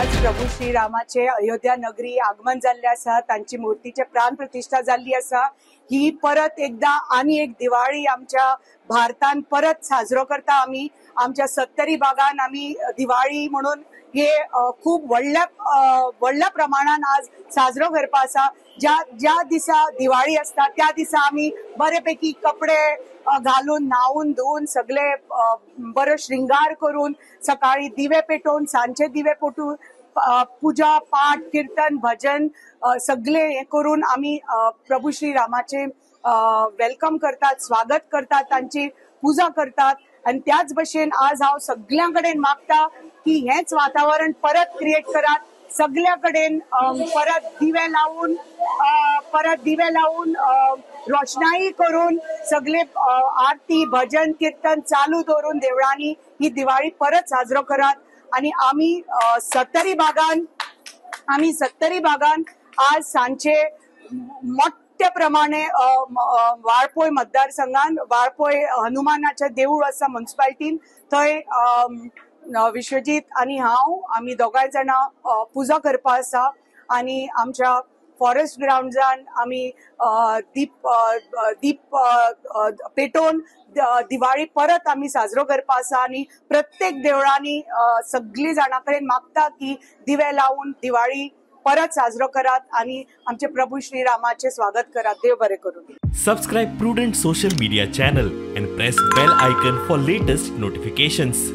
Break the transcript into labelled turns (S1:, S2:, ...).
S1: आज प्रभू श्री रामाचे अयोध्या नगरी आगमन जाल्ले आसा, तांची मूर्तीचे प्राण प्रतिष्ठा जाल्ली आसा. ही परत एकदा आनी एक दिवाळी आमच्या भारतान परत साजरो करता. आमी आमच्या सत्तरी भागान आमी दिवाळी म्हणून हे खूब व्हडल्या व्हडल्या प्रमाणान आज साजरो करपा आसा. ज्या ज्या दिसा दिवाळी आसता त्या दिसा आमी बरेपैकी कपडे घालून न्हावून धुवून सगळे बरो श्रृंगार करून सकाळी दिवे पेटोवन सांजचे दिवे पेटोवन पुजा पाठ कीर्तन भजन सगळे हे करून आमी प्रभू श्री रामाचे welcome करतात, स्वागत करतात, तांची पुजा करतात. आनी त्याच भशेन आज हांव सगळ्यां कडेन मागता की हेच वातावरण परत क्रिएट करात. सगळ्या कडेन परत दिवे लावून रोशनाई करून सगळे आरती भजन कीर्तन चालू दवरून देवळांनी ही दिवाळी परत साजरो करात. आणि आमी सत्तरी भागान आज सांजचे मोठ्या प्रमाणे वाळपोय मतदारसंघान वाळपोय हनुमानाचे देऊळ आसा म्युन्सिपाल्टीन, थंय विश्वजीत आनी हांव आमी दोगांय जाणां पुजा करपा आसा. आनी आमच्या फॉरेस्ट ग्रावंडान आमी दीप दीप पेटोवन दिवाळी परत आमी साजरो करपा आसा. आनी प्रत्येक देवळांनी सगळीं जाणां कडेन मागता की दिवे लावून दिवाळी परत साजरो करात आनी आमचे प्रभू श्री रामाचे स्वागत करात. देव बरें करूं.
S2: Subscribe Prudent social media channel and press bell icon for latest notifications.